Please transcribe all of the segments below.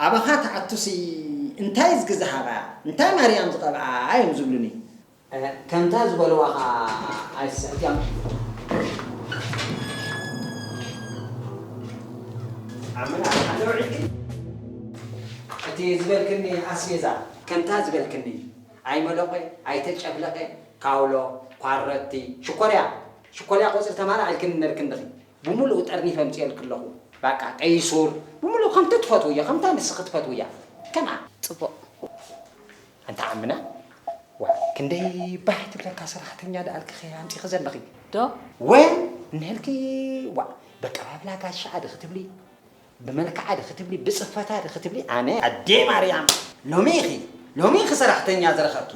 ኣባኻ ትኣቱሲ እንታይ ዝግዝሃባ እንታይ ማርያም ዝቐብኣ እዮም ዝብሉኒ። ከምታ ዝበልዋ ኸዓ ኣይስዕብ እያ። ኣመና ኣለውዒልኪ እቲ ዝበልክኒ ኣስቤዛ ከምታ ዝበልክኒ ኣይመለቆ ኣይተጨፍለቀ ካውሎ ኳረቲ ሽኮርያ ሽኮርያ ቆፅሊ ተማላ ኢልክኒ ነርክንድኺ ብምሉኡ ጠርኒፈ ምፅኤልኪ ኣለኹ። ባቃ ቀይሱር ብምሉኡ ከምቲ ትፈትውዮ ከምታ ንስኺ ትፈትውያ ከምኣ። ፅቡቕ። ኣንታ ዓምና ዋ ክንደይ ባህ ትብለካ ሰራሕተኛ ደኣልክኸ ኣምፂኺ ዘለኺ። ዶ? ወ እንህልኪ ዋ በቀባብላ ጋሻ ዲ ክትብሊ ብመልክዓ ዲ ክትብሊ ብፅፈታ ዲ ክትብሊ ኣነ ኣዴ ማርያም ሎሚ ኢኺ ሎሚ ኢኺ ሰራሕተኛ ዝረኸብኪ።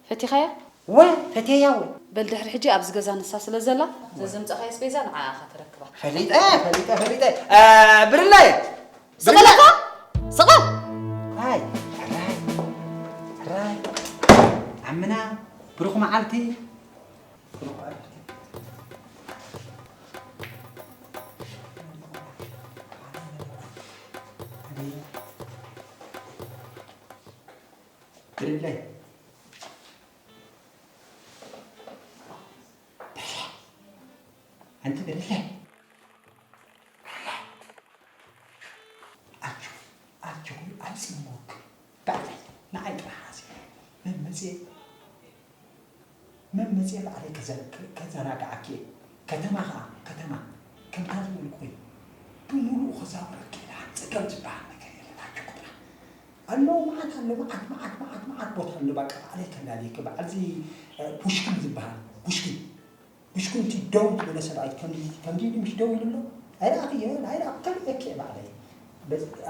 ፈቲኻያ? ወ ፈትየያ ወ። በል ድሕሪ ሕጂ ኣብዚ ገዛ ንሳ ስለ ዘላ ዘዘምፀኻዮ ኣስቤዛ ንዓኣ ኢኻ ተረክባ። ፈሊጠ ፈሊጠ ፈሊጠ። ብርለይ ስቕ በለካ! ስቕ! ራይ ራይ ራይ ዓምና ብሩኽ መዓልቲ ብሩኽ መዓልቲ። ብርለይ ኣንቲ ብርለይ ኣጆኺ ኣጆኺ ኣይፅመወኪ ባዕለይ ንዓይ ጥራሕ ሓስቢ መን መፅየ መን መፅየ ባዕለይ ከዘናግዓኪ እየ። ከተማ ኸዓ ከተማ ከምታ ዝበልኩኺ ብምሉኡ ክዛውረኪ ኢለ ሓንቲ ፀገም ዝበሃል ነገር የለን ኣጆኺ ጥራሕ። ኣሎ መዓት ኣሎ መዓት መዓት መዓት መዓት ቦታ ኣሎ ባቃ ባዕለይ ከላልየኪ በዓል እዚ ኩሽክን ዝበሃል ኩሽክን ኩሽክን እቲ ደው ዝበለ ሰብኣይ ከምዚ ከምዚ ኢሉ ምሽ ደው ኢሉ ኣሎ ኣይረኣኽዮን ኣይረኣኹ ከርእየኪ እየ ባዕለይ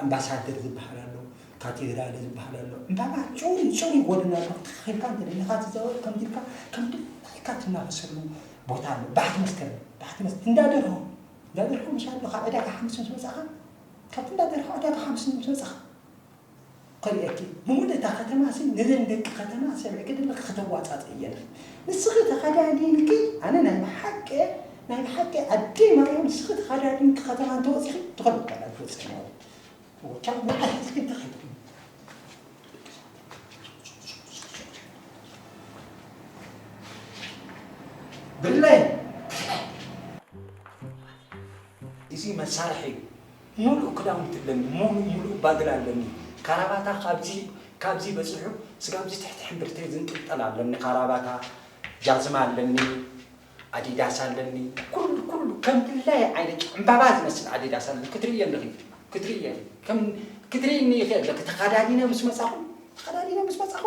ኣምባሳደር ዝበሃል ኣሎ ካቴድራል ዝበሃል ኣሎ ዕምባባ ጭውሪ ጭውሪ ጎደና ኣሎ ክትኽልካ እንተደሊኻ ትዛወር ከምዚ ኢልካ ከምዚ ኢልካ ትናፈሰሉ ቦታ ኣሎ ባሕቲ መስከረም ባሕቲ መስከረም እንዳደርሆ እንዳደርሆ ምሽ ኣሎ ካብ ዕዳጋ ሓሙስ ምስ መጻኻ ካብቲ እንዳደርሆ ዕዳጋ ሓሙስ ምስ መጻኻ ከርእየኪ ብምሉእ እታ ከተማ ሲ ነዘን ደቂ ከተማ ሰሚዕኪ ደለኺ ከተዋጻጽእየን ኢኺ ንስኺ ተኸዳዲንኪ ኣነ ናይ ብሓቂ ናይ ብሓቂ ኣደይ ማርያም ንስኺ ተኸዳዲንኪ ከተማ እንተወጺኺ ትኾን ይባላል ትወጽእ ማለት ወቻ ወዓል ህዝቢ እንታይ ብርለይ እዚ መሳርሒ እዩ። ሙሉእ ክዳውንቲ ኣለኒ፣ ሙሉእ ሙሉእ ባግል ኣለኒ። ካራባታ ካብዚ ካብዚ በፂሑ ስጋብ እዚ ትሕቲ ሕምብርተይ ዝንጥልጠል ኣለኒ። ካራባታ ጃዝማ ኣለኒ፣ ኣዲዳስ ኣለኒ፣ ኩሉ ኩሉ ከም ድላይ ዓይነት ዕምባባ ዝመስል ኣዲዳስ ኣለኒ። ክትርእየ ኣለኺ፣ ክትርእየ ከም ክትርእየኒ ይኽእል ኣለኪ። ተኸዳዲነ ምስ መፃኹ፣ ተኸዳዲነ ምስ መፃኹ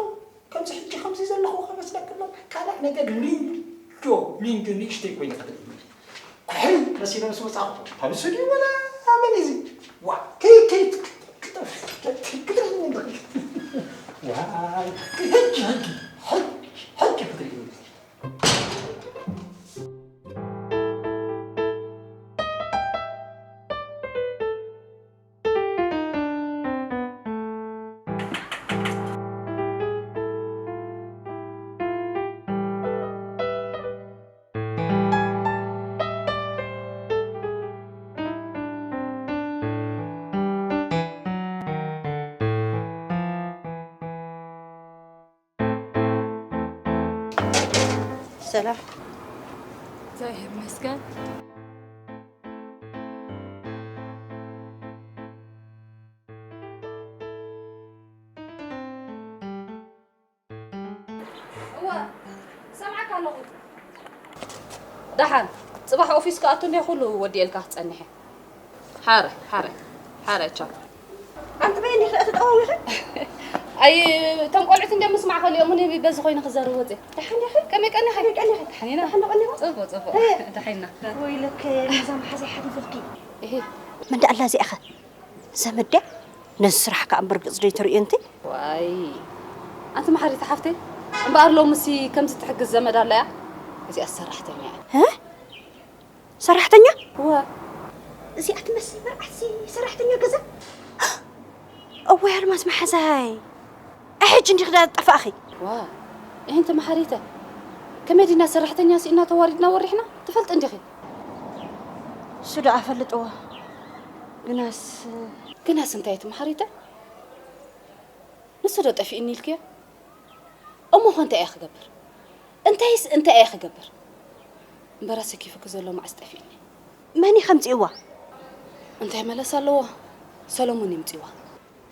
ከምዚ ሕጂ ከምዚ ዘለኹ ከመስለክሎም ካልእ ነገር ሊንጆ ሊንጆ ንእሽተይ ኮይነ ክትርኢ ኩሕል መሲለ ምስ መጻኹ ታብሱ ድዩ ወላ መን እዚ ዋ ከይ ከይ ክትርኢ ዋይ ሕጂ ሕጂ ሕጂ ሕጂ ክትርኢ ሰላም። እግዚኣብሔር ይመስገን። እወ፣ ሰምዓካ ኣለኹ። ደሓን፣ ጽባሕ ኦፊስ ክኣቱ እንድየ ኩሉ ወዲኤልካ ክጸንሕ እየ። ሓረ፣ ሓረ፣ ሓረ፣ ቻው። ኣንቲ በየን ዲኺ እትጠዋዊኺ? ኣይ፣ እቶም ቆልዑት እንድዮም ምስማዕ ከሊኦምኒ በዚ ኮይነ ክዛረብ ወፅየ። ደሓን ዲኺ? ከመይ ቀኒኺ? ከመይ ቀኒኺ? ደሓን ኢና። ደሓን ዶ ቀኒኹ? ጽቡቕ፣ ጽቡቕ። እ። ደሓን ኢና። ወይለከ፣ ነዛ መሓዛይ ሓሊፈልኪ። እሂ። መን ደኣ ኣላ እዚኣኸ? ዘመድ ድያ? ነዚ ስራሕ ከኣ እምበር ገጽ ደይተርእዮ እንተ። ዋይ፣ ኣንቲ መሓሪት ሓፍተይ፣ እምበኣር ሎምሲ ከምዚ ትሕግዝ ዘመድ ኣላያ? እዚኣ ሰራሕተኛ እያ። እ? ሰራሕተኛ? እወ። እዚኣ ትመስል መርዓትሲ ሰራሕተኛ ገዛ? እወ፣ ኣልማዝ መሓዛይ። ኣይ፣ ሕጂ እንዲኺ ዳ ጠፋእኺ? ዋ፣ እሂንቲ መሓሪተ፣ ከመይ ዲና ሰራሕተኛ ስኢና ተዋሪድና ወሪሕና? ትፈልጢ እንዲኺ? እሱ ደኣ ፈልጥዎ። ግናስ ግናስ እንታይ እቲ መሓሪተ? ዶ ጠፊእኒ ኢልክዮ? እሞ ኸ እንታይ እየ ክገብር? እንታይስ እንታይ እየ ክገብር? እምበረ ሰኪፉኪ ዘሎ መዓስ ጠፊእኒ? መን እዩ ከምጽእዋ? እንታይ መለስ ኣለዎ? ሰሎሞን ይምጽእዋ።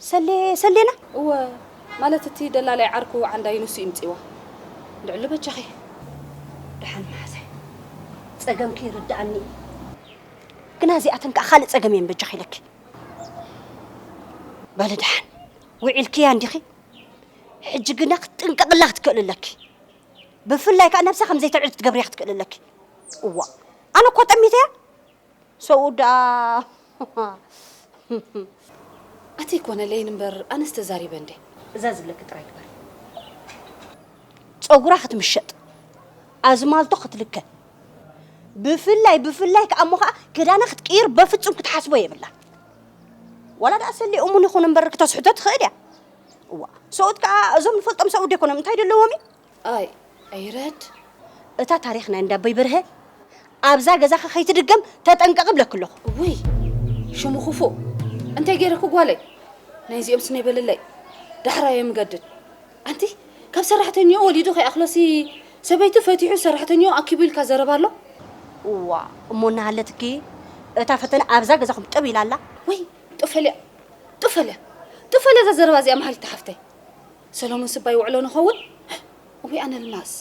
ሰሌ ሰሌና? እወ፣ ማለት እቲ ደላላይ ዓርኩ ዓንዳይ ንሱ ይምጽእዋ። ድዕሉ በጃኺ። ደሓን መሓዛይ፣ ጸገምኪ ይርድኣኒ እዩ። ግና እዚኣተን ከኣ ካልእ ጸገም እየን በጃኺ ኢለኪ። በሊ ደሓን፣ ውዒልክያ እንዲኺ? ሕጂ ግና ክትጥንቀቕላ ክትክእሊ ኣለኪ። ብፍላይ ከኣ ነብሳ ከም ዘይተዕሪ ክትገብርያ ክትክእሊ ኣለኪ። እዋ፣ ኣነ እኮ ጠሚተያ። ሰብኡ ደኣ ኣቲ ኣይኮነለይን እምበር ኣነስ ተዛሪበ እንዴ። እዛ ዝብለኪ ጥራይ ግበሪ። ጸጉራ ክትምሸጥ፣ ኣዝማልቶ ክትልከ፣ ብፍላይ ብፍላይ ከኣ እሞ ከኣ ክዳና ክትቅይር በፍጹም ክትሓስቦ የብላ። ዋላ ደኣ ሰሊ እሙን ይኹን እምበር ክተስሕቶ ትኽእል እያ። እዋ፣ ሰብኡት ከኣ እዞም ንፈልጦም ሰብኡት ደይኮኖም እንታይ ደለዎም እዩ? ኣይ፣ ኣይረድ። እታ ታሪኽ ናይ እንዳቦይ በርሀ ኣብዛ ገዛኻ ከይትድገም ተጠንቀቕ እብለኪ ኣለኹ። ውይ፣ ሽሙ ክፉእ። እንታይ ገይረኪ ጓለይ? ናይዚኦምስ ናይ በልለይ። ዳሕራዮም ይገድድ። ኣንቲ፣ ካብ ሰራሕተኛኡ ወሊዱ ከይኣኽሎሲ ሰበይቱ ፈቲሑ ሰራሕተኛኡ ኣኪቡ ኢልካ ዘረባ ኣሎ? እዋ፣ እሞ እናሃለትኪ እታ ፈተነ ኣብዛ ገዛኹም ጠብ ኢላ ኣላ? ወይ፣ ጡፈልያ፣ ጡፈልያ፣ ጡፈልያ እዛ ዘረባ እዚኣ መሃሪት ሓፍተይ። ሰሎሞን ስባ ይውዕሎ ንኸውን? ወይ ኣነ ልማስ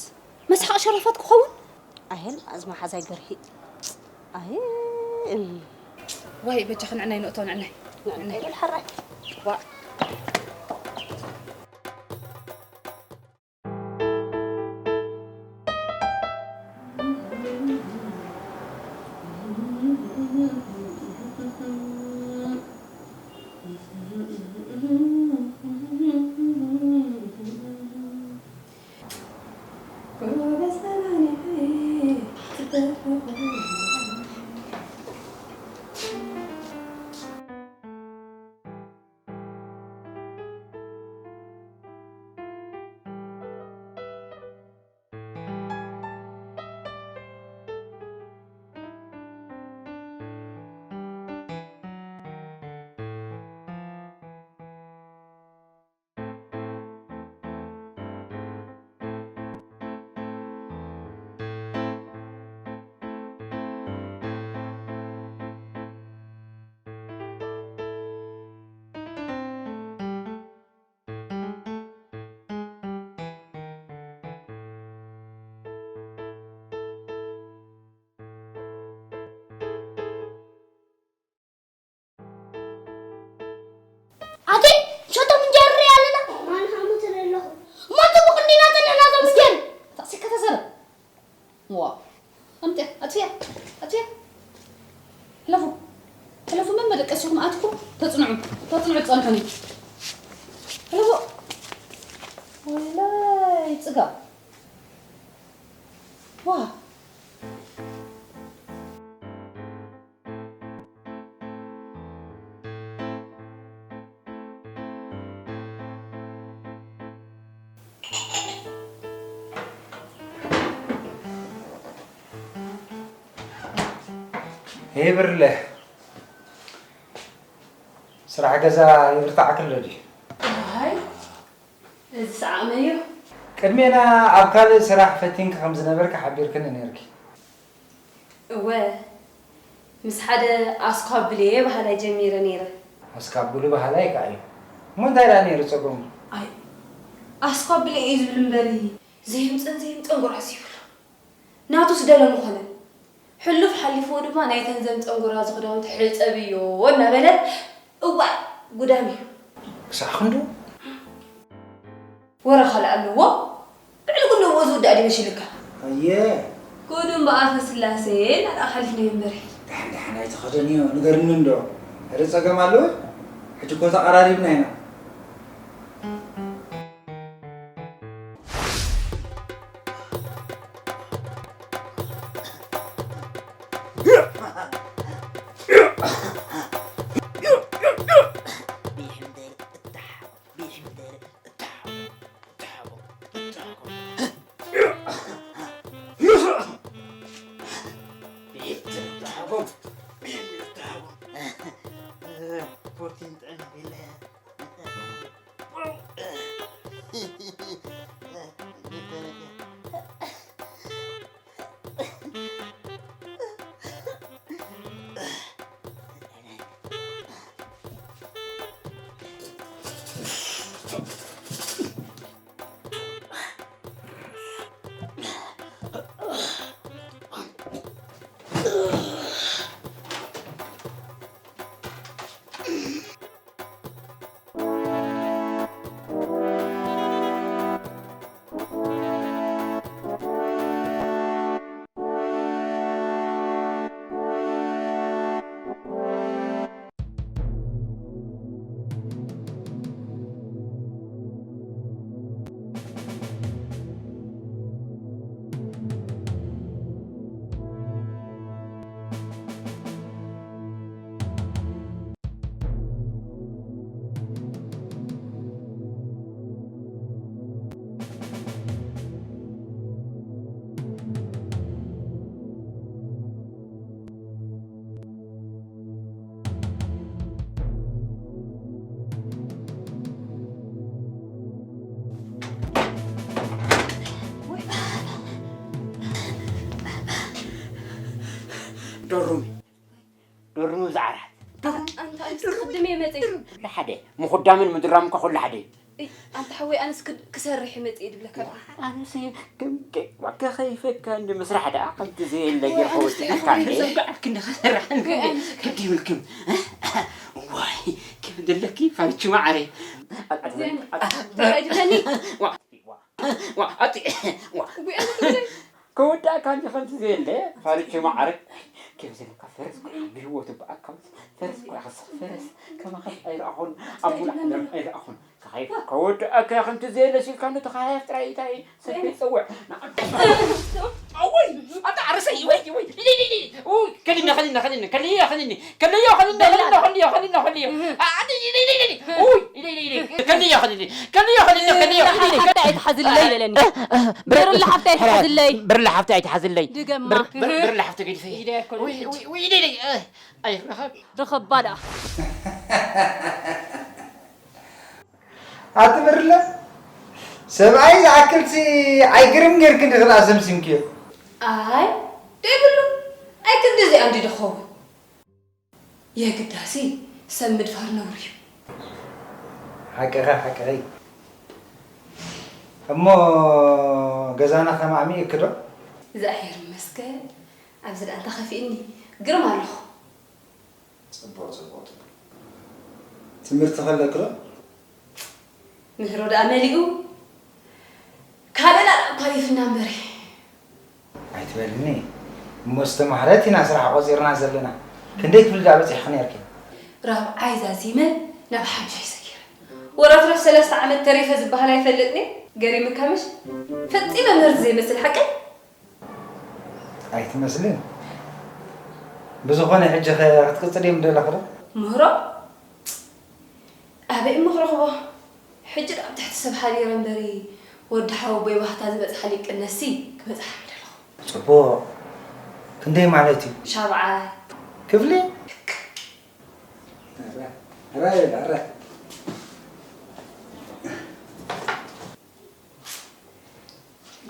መስሓቕ ሸረፋት ክኸውን? ኣሄል ኣዝማ ሓዛይ ገርሂ። ኣይ፣ እም። ዋይ፣ በጃኺ ንዕናይ ንእቶ፣ ንዕናይ። ንዕናይ በል ሓራይ። ዋ። ኣቲ ሸቶም እንጀራ ኣለና። ማን ሃሙ ትርኢ ኣለኹ? እሞ ጽቡቕ እንዲና ጸኒሕና ዞም ምስኪን። ተቕሲካ ተዘረብ። ዋ። ኣምጥያ፣ ኣጥፍያ፣ ኣጥፍያ። ሕለፉ። ሕለፉ፣ መን መደቀሲኹም ኣትኩም? ተጽንዑ፣ ተጽንዑ፣ ጸንሑኒ። ሕለፉ። ወይላይ ጽጋብ። ዋ። ሄይ ብርለ፣ ስራሕ ገዛ ይብርትዓኪ ኣሎ ድዩ? ኣይ፣ እዚ ሰዓመዮ። ቅድሜና ኣብ ካልእ ስራሕ ፈቲንኪ ከም ዝነበርኪ ሓቢርክኒ ነይርኪ። እወ፣ ምስ ሓደ ኣስኳብሌ በሃላይ ጀሚረ ነይረ። ኣስካቡሊ በሃላይ ከኣ እዩ። እሞ እንታይ ደኣ ነይሩ ጸገሙ? ኣይ፣ ኣስኳብሌ እዩ ዝብል እምበሪ፣ ዘይምጸን ዘይምጸን ጎራስ ይብሎ። ናቱስ ደለ ምኾነ። ሕሉፍ ሓሊፍዎ ድማ ናይተን ዘምጸን ጎራዙ ክዳውንቲ ሕጸብዮ እናበለ፣ እዋእ፣ ጉዳም እዩ። ክሳዕ ክንዱ? ወረ ካልእ ኣለዎ? ልዕሊ ኩሉ እሞ ዝውዳእ ድዩ መሲሉካ? ኣየ። ጉዱ እምበኣፈ ስላሴ እናረኣ ሓሊፍናዮ እምበሪ። ደሓን ደሓን ኣይትኸደንዮ፣ ንገርኒ እንዶ። ሕደ ጸገም ኣለወ? ሕጂ እኮ ተቐራሪብና ኢና። ዶርሚ ዶርሚ ብዛዕራት ኣንታ ኣንስ ቅድም እየ መፅእ ኩሉ ሓደ ምኹዳምን ምድራም እኮ ኩሉ ሓደ እዩ። ኣንታ ሓወይ ኣንስ ክድ- ክሰርሕ እየ መፅእ ድብለካ ኣለኹ። ኣነስ ከይፈካ እንዲ ምስራሕ ደኣ ከምቲ ዘየለ ጌርካ ወፂእካ እንዲ ዘብዓልክ እንዲ ከሰርሕ ከዲ ይብልክም ዋይ ክም ዘለኪ ፋልቺ ማዓረይ ተጋጅለኒ ዋ ኣጢ ዋ ክውዳእካ እንጂ ከምቲ ዘየለ ፋልቺ ማዓረይ ከይዘለካ ፈረስ ብህይወቱ በኣካ ፈረስ ኳ ፈረስ ከማኸ ኣይረኣኹን ኣብ ሙሉ ዓለም ኣይረኣኹን ከወድኣካ ከምቲ ዘየለ ሲልካ ንተኸሃያፍ ጥራይ እንታይ ሰብ ከይፀውዕ ኣወይ ኣታ ዓረሰይ ወይ ወይ ከሊና ከሊና ከሊና ከሊያ ከሊኒ ከለዮ ከሊና ከሊና ከሊዮ ከሊዮ ከሊዮ ከሊዮ ከሊዮ ከሊዮ ከሊዮ ከሊዮ ሓፍታ ኣይትሓዝለይ በለኒ ብርላ ሓፍታ ኣይትሓዝለይ ድገማ ብርላ ሓፍታ ገዲፈ ርኸባ ደኣ ኣቲ ብርለ ሰብኣይ ዝኣክልሲ ኣይግርም ጌርክ እንዲኺ ደኣ ሰምሲምክዮ። ኣይ ደይብሉ ኣይ ክንድዚኣ እንዲ ድኸውን የግዳሲ ሰብ ምድፋር ነውሪ እዩ። ሓቅኻ ሓቅኸይ እሞ ገዛና ከማዕሚእክ ዶ? እግዚኣብሔር ይመስገን ኣብዚ ደኣ እንታይ ከፊእኒ ግርም ኣለኹ። ፅቡቕ ፅቡቕ ፅቡቕ ትምህርቲ ከለክሎ ምህሮ ደኣ መሊኡ ካልእ ላላ እኳ ይፍና እምበሪ ኣይትበልኒ እሞ ዝተማህረት ኢና ስራሕ ቆፂርና ዘለና ክንደይ ክፍሊ ደኣ በፂሕኺ ነርኪ ራብዓይ ዛዚመ ናብ ሓምሻይ ሰጊረ ወረትረፍ ሰለስተ ዓመት ተሪፈ ዝበሃል ኣይፈልጥኒ ገሪምካ ምሽ ፈፂመ ምህርቲ ዘይመስል ሓቀይ ኣይትመስልን። ብዝኾነ ሕጂ ኸ ክትቅጽልዮ ምደለኺ ዶ? ምህሮ? ኣበይ እሞ ክረኽቦ? ሕጂ ደኣ ኣብ ትሕቲ ሰብ ሓዲረ እምበሪ ወዲ ሓወቦይ ባህታ ዝበጽሓ ሊቅነሲ ክበጽሓ ምደለኹ። ጽቡቕ። ክንደይ ማለት እዩ? ሻብዓይ። ክፍሊ? ኣረ ኣረ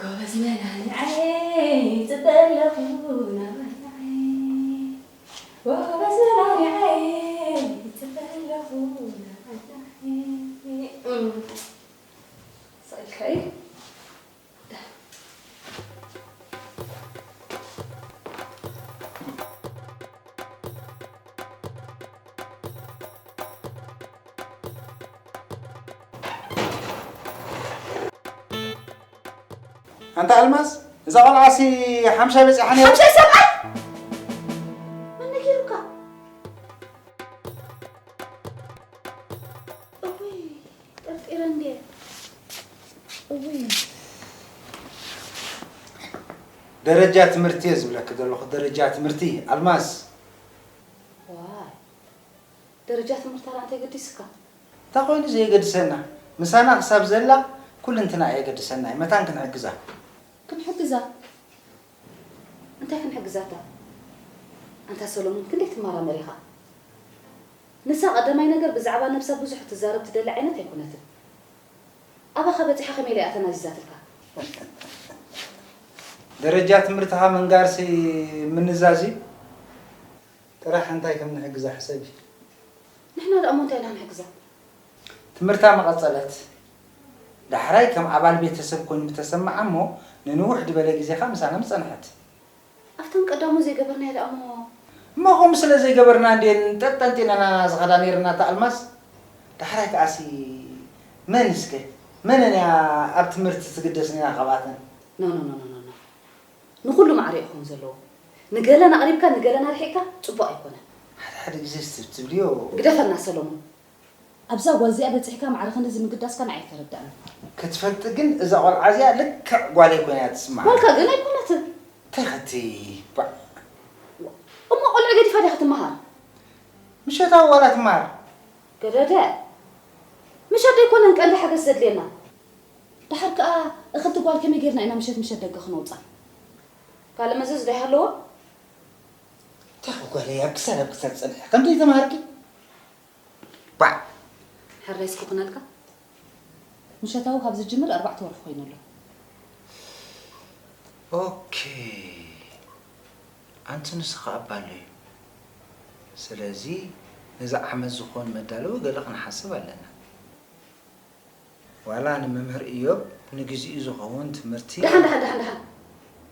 ጎበዝ መናንዓይ ይፅበ ኣለኹ ናባናይ ጎበዝ መናንዓይ ይፅበ ኣለኹ ናባናይ ሰልከይ ኣንታ ኣልማዝ እዛ ቆልዓሲ ሓምሻይ በፂሓ ነይራ ሓምሻይ ሰብኣይ መን ነጊሩካ እውይ ጠርጢረ እንድየ እውይ ደረጃ ትምህርቲ እየ ዝብለኪ ዘለኹ ደረጃ ትምህርቲ ኣልማዝ ዋይ ደረጃ ትምህርታ ደኣ እንታይ ገዲስካ? እንታይ ኮይኑ ዘየገድሰና? ምሳና ክሳብ ዘላ ኩልንትናኣ የገድሰና እዩ። መታን ክንሕግዛ። ክንሕግዛ? እንታይ ክንሕግዛታ? ኣንታ ሰሎሞን ክንደይ ትመራመር ኢኻ? ንሳ ቀዳማይ ነገር ብዛዕባ ነብሳ ብዙሕ ትዛረብ ትደሊ ዓይነት ኣይኮነትን። ኣባኻ በጺሓ ከመይ ኢላ እያ ተናዚዛትልካ? ደረጃ ትምህርትኻ ምንጋርሲ ምንዛዝ እዩ። ጥራሕ እንታይ ከም ንሕግዛ ሕሰቢ። ንሕና ደኣ እሞ እንታይ ኢና ንሕግዛ? ትምህርታ ምቐጸለት። ዳሕራይ ከም ኣባል ቤተሰብ ኮይኑ ምተሰምዓ እሞ ንንውሕ ዝበለ ግዜ ከኣ ምሳና ምጸንሐት። ኣብተን ቀዳሞት ዘይገበርናዮ ደኣ እሞ። እሞ ከምኡ ስለ ዘይገበርና እንድየን ጠጠንጢነናና ዝኸዳ ነይረን ኣታ ኣልማዝ። ዳሕራይ ከኣሲ መን እስከ መነን እያ ኣብ ትምህርቲ ትግደስ ነይራ ካብኣተን? No no no no no no ንኹሉ ማዕረ እዩ ክኸውን ዘለዎ። ንገለን ኣቕሪብካ ንገለን ኣርሒቕካ ጽቡቕ ኣይኮነን። ሓደ ሓደ ግዜስ ትብልዮ ግደፈና ሰሎሞን። ኣብዛ ጓል እዚኣ በጺሕካ ማዕረ ክንድዚ ምግዳስካ ንዓይ ኣይተረድኣንን። ክትፈልጢ ግን እዛ ቆልዓ እዚኣ ልክዕ ጓለይ ኮይና እያ ትስምዓኒ። ጓልካ ግን ኣይኮነትን። እንታይ ኸቲ ባዕ። እሞ ቆልዑ ገዲፋ ድያ ክትመሃር? ምሸታዊ ዋላ ትመሃር። ገደደ ምሸት ዶ ኣይኮነን ቀንዲ ሓገዝ ዘድልየና? ደሓር ከኣ እኽልቲ ጓል ከመይ ጌርና ኢና ምሸት ምሸት ደገ ክነውጻ? ካልእ መዘዝ ዶ ይሃለዎ? እንታይ ጓለይ ኣብ ክሳድ ኣብ ክሳድ ጸኒሐ ከምዚ ተማሃርኪ? ባዕ ሕራይ እስኪ ኩነልካ ምሸታዊ ካብ ዝጅምር ኣርባዕተ ወርሒ ኮይኑ ኣሎ ኦኬ ኣንቲ ንስኻ ኣባሎ እዩ። ስለዚ ነዚ ዓመት ዝኾን መዳለዊ ገለ ክንሓስብ ኣለና። ዋላ ንመምህር እዮብ ንግዚኡ ዝኸውን ትምህርቲ ደሓን ደሓን ደሓን ደሓን።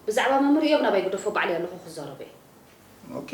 ብዛዕባ መምህር እዮብ ናባይ ግደፎ፣ ባዕለይ ኣለኹ ክዛረቦ እየ። ኦኬ።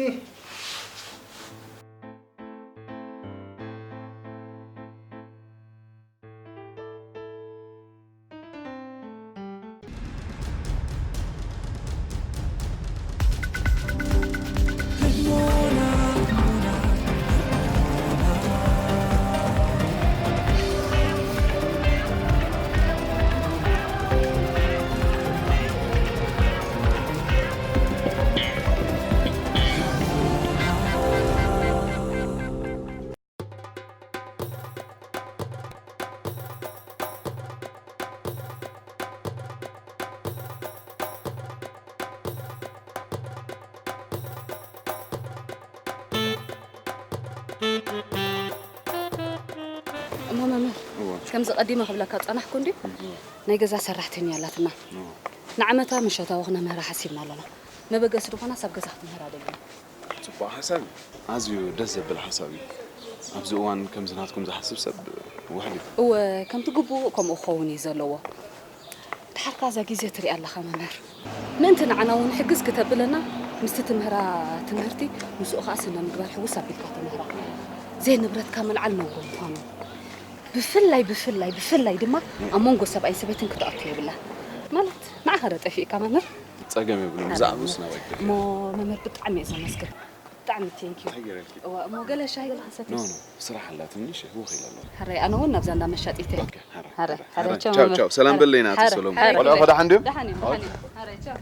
እሞ መምህር፣ እወ። ከምዚ ቀዲመ ክብለካ ጸናሕኩ እንድዩ። እወ። ናይ ገዛ ሰራሕተኛ ኣላትና። እወ። ንዓመታ ምሸታዊ ክነምህራ ሓሲብና ኣለና። መበገሲ ዝኾና ሳብ ገዛ ክትምህራ ደሊና። ጽቡቕ ሓሳብ እዩ። ኣዝዩ ደስ ዘብል ሓሳብ እዩ። ኣብዚ እዋን ከምዚ ናትኩም ዝሓስብ ሰብ ውሑድ እዩ። እወ፣ ከምቲ ግቡእ ከምኡ ክኸውን እዩ ዘለዎ። ድሓርካ እዛ ግዜ ትሪኣ ኣለኻ መምህር። ምእንቲ ንዓና እውን ሕግዝ ክተብለና ምስቲ ትምህራ ትምህርቲ ምስኡ ከዓ ስነ ምግባር ሕውስ ኣቢልካ ተምህራ። ዘይ ንብረትካ ምልዓል ነውሪ ምዃኑ። ብፍላይ ብፍላይ ብፍላይ ድማ ኣብ መንጎ ሰብኣይን ሰበይትን ክትኣቱ የብላ። ማለት ንዓኻ ዶ ጠፊእካ መምህር? ጸገም የብሉን። ብዛዕባ ውስና ወግድ እሞ መምህር ብጣዕሚ እየ ዘመስግን። ብጣዕሚ ቴንኪዩ። እዋ እሞ ገለ ሻሂ ገለ ክንሰቲ። ኖ ኖ ስራሕ ኣላ ትንሽ ህውኽ ኢለ ኣለኹ። ሕራይ ኣነ እውን ናብዛ እንዳ መሻጢት እየ። ኦኬ፣ ሕራይ፣ ሕራይ፣ ሕራይ፣ ሕራይ፣ ቻው፣ ቻው፣ መምህር። ቻው። ሰላም በለይ ናተይ ሰሎሞን። ቆልዑ ከድሓን ድዮም? ደሓን እዮም፣ ደሓን እዮም። ሕራይ፣ ቻው።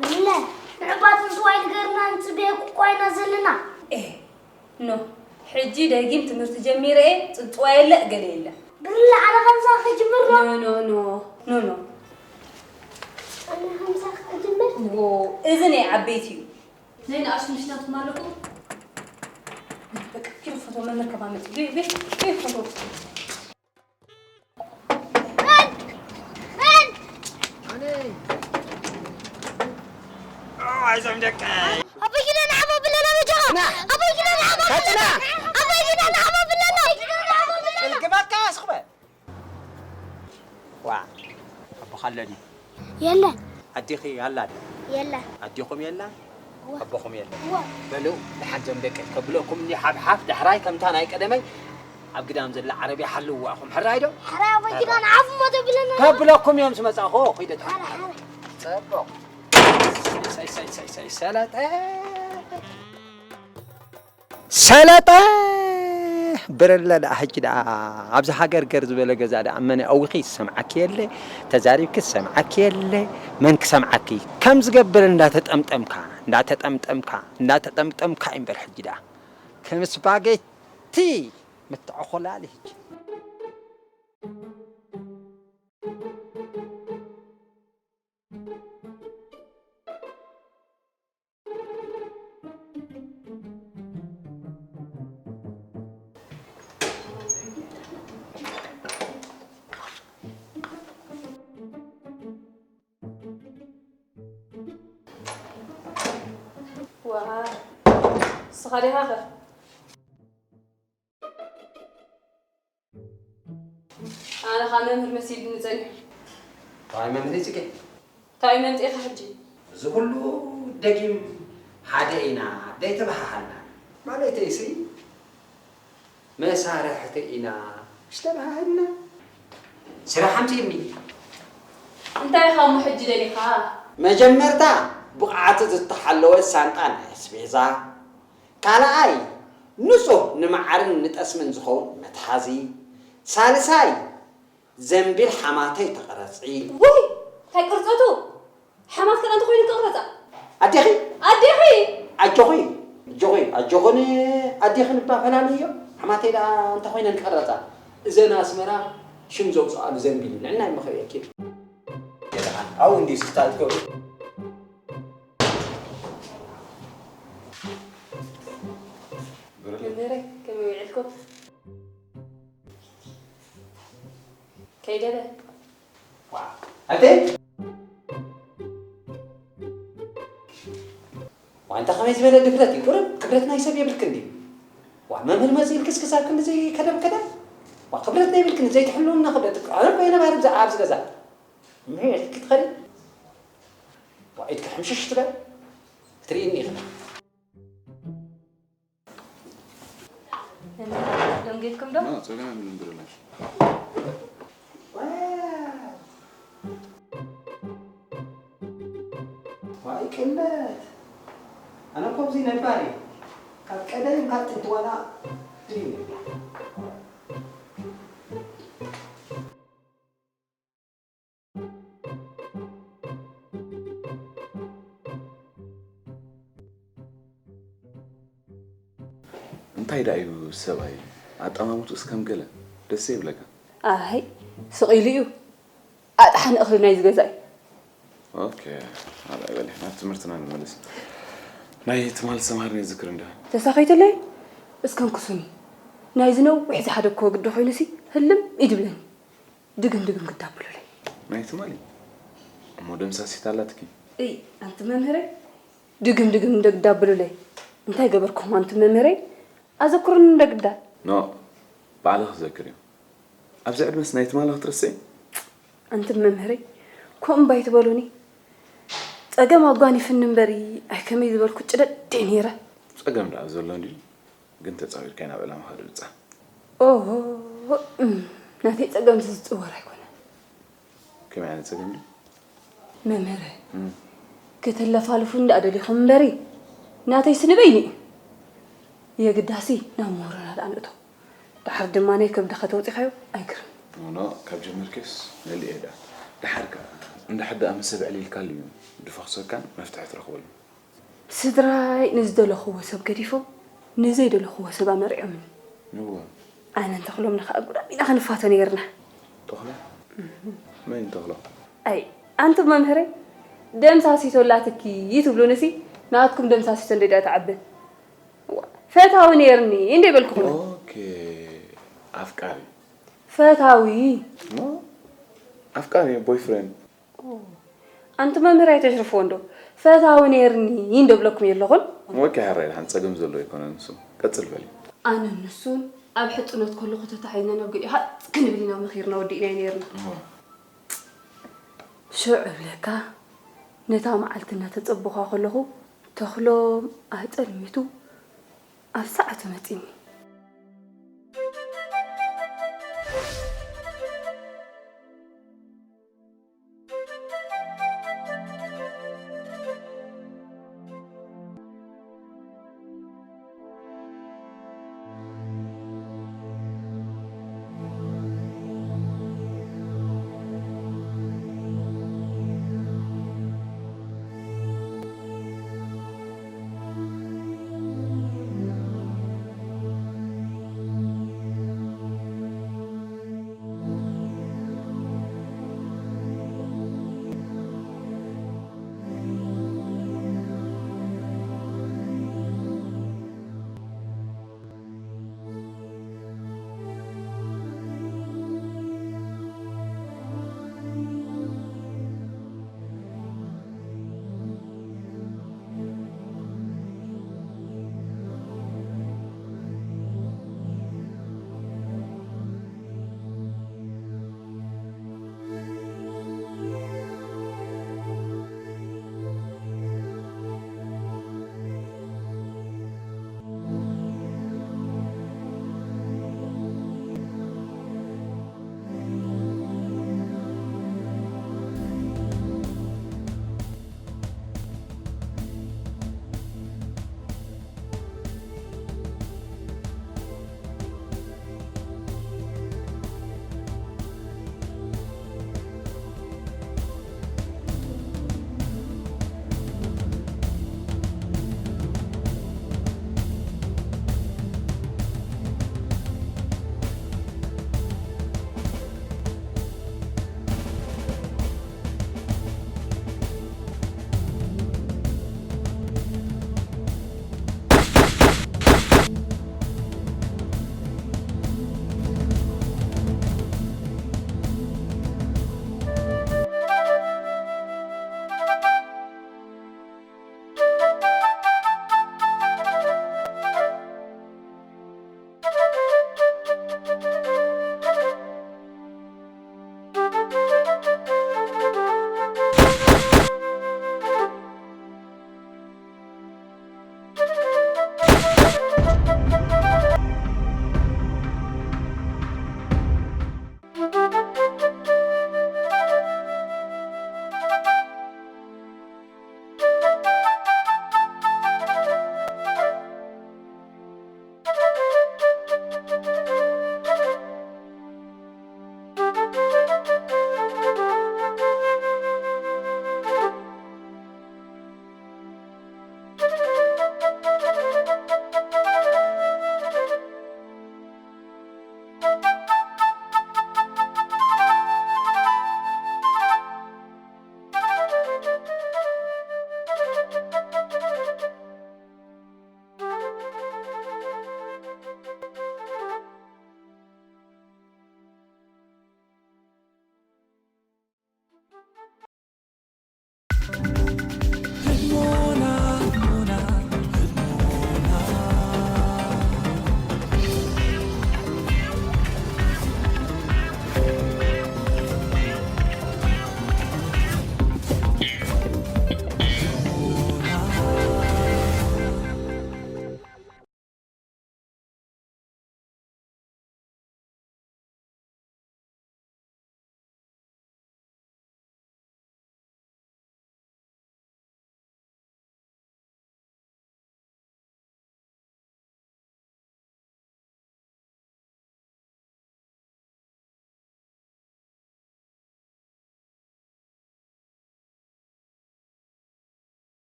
ምለ ንዕባትን ስዋይ ንገርና ንጽበየኩ እኳ ኢና ዘለና። ኤህ ኖ ሕጂ ደጊም ትምህርቲ ጀሚረ እየ ጽንጽዋ የለ ገለ የለ። ብርለ ኣነ ከምሳ ክጅምር ዶ? ኖ ኖ ኖ ኖ ኖ ኣነ ከምሳ ክጅምር? ዎ እዚ ናይ ዓበይቲ እዩ። ናይ ንኣሽቱ ምሽናትኩም ኣለኩም? በቃ ኪዱ ፎቶ መምህር ከማመጥ ቤ ቤ ቤ ፎቶ ኣይዞም ደቀይ ኣቦይ ኪዳነ ዓባ ብለና በጃኻ ኣቦይ ኪዳነ ዓባ ብለና ኣቦይ ኪዳነ ዓባ ብለና ጭልግባትካ ኣስኽበ ዋ ኣቦኻ ኣሎ ድዩ የለን ኣዴኺ ኣላ ድያ የለን ኣዴኹም የላ ኣቦኹም የለን በሉ ደሓን ዞም ደቀይ ከብለኩም እኒ ሓፍሓፍ ዳሕራይ ከምታ ናይ ቀደመይ ኣብ ግዳም ዘላ ዓረብያ ሓልውዋ ኢኹም ሕራይ ዶ? ሕራይ ኣቦይ ኪዳነ ዓፉ እሞ ተብለና። ከብለኩም እዮም ዝመጻኹ ኺደ ጽቡቕ ሰለጠ ሰለጠ ብርለ ደኣ ሕጂ ደኣ ኣብዚ ሃገር ገር ዝበለ ገዛ ደኣ መን ኣዊኺ ዝሰምዓኪ የለ ተዛሪብኪ ዝሰምዓኪ የለ መን ክሰምዓኪ ከም ዝገብር እንዳተጠምጠምካ እንዳተጠምጠምካ እንዳተጠምጠምካ እዩ እምበር ሕጂ ደኣ ከም ስፓጌቲ ምትዕኹላል ሕጂ። ዋው ንስኻ ዲኻ ኸ? ኣነ ኸኣ መምህር መሲሉኒ ጸኒሑ። ዋይ መምህር ጽጌ። እንታይ መምጺእኻ ሕጂ? እዚ ኩሉ ደጊም ሓደ ኢና ደይተበሃሃልና። ማለተይሲ መሳርሕቲ ኢና ምሽ ተበሃሃልና። ስራሕ ኣምጺእኒ። እንታይ ኢኻ እሞ ሕጂ ደሊኻ? መጀመርታ ብቕዓቱ ዝተሓለወ ሳንጣ ናይ ኣስቤዛ፣ ካልኣይ ንጹህ ንመዓርን ንጠስምን ዝኸውን መትሓዚ፣ ሳልሳይ ዘንቢል ሓማተይ ተቐረጺ። ውይ እንታይ ቅርጸቱ? ሓማት ከ እንተ ኮይነን ክቕረጻ? ኣዴኺ? ኣዴኺ? ኣጆኺ ኣጆኺ ኣጆኽን ኣዴኽን እባ ፈላልዮ። ሓማተይ ደኣ እንተ ኮይነን ክቕረጻ። እዘን ኣስመራ ሽም ዘውጽኣሉ ዘንቢል እዩ። ንዕናይ መኸብየኪ። ኣብኡ እንድዩ ስታል ትገብሩ። የለ። ዋ፣ ኣንተ? ዋ፣ ኣንታ ከመይ ዝበለ ድፍረት እዩ? ቁሩብ ክብረት ናይ ሰብ የብልክን ድዩ? ዋ፣ መምህር መጺኡ ኢልክስ ክሳብ ክንድዚ ከደም ከደም? ዋ፣ ክብረት ናይ የብልክን፣ ዘይትሕልውና ክብረት። ኣነ እኮ እየ ነባሪ ብዛ-፣ ኣብዚ ገዛ። ምሕረት ክትኸዲ? ዋ፣ ኢድካ ሕምሽሽ ትበል። ክትርእይኒ ኢኻ። ደንጌትኩም ዶ? ኖ፣ ጸገም የብሉን ብሩለይ። ዋይ ቅነት! ኣነ እኮ ኣብዚ ነባር እየ። ካብ ቀደም ካብ ጥንቲ ዋላ ድሪም እየ። እንታይ ደኣ እዩ ሰብኣይ? ኣጠማምትኡስ ከም ገለ ደስ ይብለካ። ኣይ፣ ስቕ ኢሉ እዩ። ኣጥሓኒ እኽሊ ናይዚ ገዛ እዩ። ኦኬ፣ ኣበይ በሊ፣ ናብ ትምህርትና ንመለስ። ናይ ትማል ሰምሃርኒ ዝክር እንዳ። ተሳኺትለይ? እስከ እንኩሱኒ። ናይዚ ነዊሕ ዝሓደግክዎ ግዲ ኮይኑሲ ህልም ይድብለኒ። ድግም ድግም ግዳ ብሉለይ። ናይ ትማሊ? እሞ ደምሳሲት ኣላትኪ? እይ፣ ኣንቲ መምህረይ፣ ድግም ድግም እንደ ግዳ ብሉለይ። እንታይ ገበርኩም ኣንቲ መምህረይ? ኣዘክሩኒ እንደ ግዳ። ኖ፣ ባዕልኺ ዘክርዮ። ኣብዚ ዕድመስ ናይ ትማሊ ክትርስዒ? ኣንቲ መምህረይ፣ ከምኡ እምባ ኣይትበሉኒ። ጸገም ኣጓኒፍኒ እምበሪ፣ ኣይ ከመይ ዝበልኩ ጭደድ እየ ነይረ። ጸገም ደኣ ዘሎ እንድዩ፣ ግን ተጻዊርካዮ ናብ ዕላማኻ ድምጻ። ኦሆ፣ እም፣ ናተይ ጸገም ዝጽወር ኣይኮነን። ከመይ ዓይነት ጸገም ድዩ? መምህረ፣ እም። ከተለፋልፉ እንዳኣ ደሊኹም እምበሪ፣ ናተይ ስንበይኒ እዩ። የግዳሲ ናብ ምሁርና ደኣ ንእቶ። ደሓር ድማ ናይ ከብድኻ ተውጺኻዮ ኣይግርም። ኖ፣ ኖ፣ ካብ ጀመርክስ መሊኤ ደኣ። ደሓር ከኣ፣ እንድሕር ደኣ ምስ ሰብ ዕሊልካሉ እዩ ድፈኽሰካን መፍትሒ ትረኽበሉ። ስድራይ ንዝደለኽዎ ሰብ ገዲፎም ንዘይደለኽዎ ሰብ ኣመሪዖምኒ። እወ። ኣነን ተኽሎም ንኸኣ ጉዳም ኢና ክንፋቶ ነይርና። ተኽሎ? መን ተኽሎ? ኣይ፣ ኣንቱም መምህረይ፣ ደምሳሲቶ ኣላትኪ ትብሉንሲ፣ ናትኩም ደምሳሲቶ እንደ ድኣ ትዓቢ። እዋ፣ ፈታዊ ነይርኒ እንደ በልኩኹም። ኦኬ፣ ኣፍቃሪ። ፈታዊ። ኖ፣ ኣፍቃሪ፣ ቦይፍሬንድ። ኦ፣ ኣንቲ መምህር ኣይተሽርፍዎ እንዶ፣ ፈታዊ ነይርኒ እንዶ ብለኩም የለኹን? ኦኬ፣ ሕራይ፣ ደሓን ጸገም ዘለዎ ኣይኮነን ንሱ። ቀጽል በሊ። ኣነን ንሱን ኣብ ሕጽኖት ከለኹ ተታሒዝና ናብ ገሊኡ ሃጽ ክንብል ኢና መኺርና ወዲእናዮ ነይርና። እሞ? ሽዑ እብለካ፣ ነታ መዓልቲ እናተጸበኻ ከለኹ፣ ተኽሎም ኣጸልሚቱ ኣብ ሰዓቱ መጺኒ።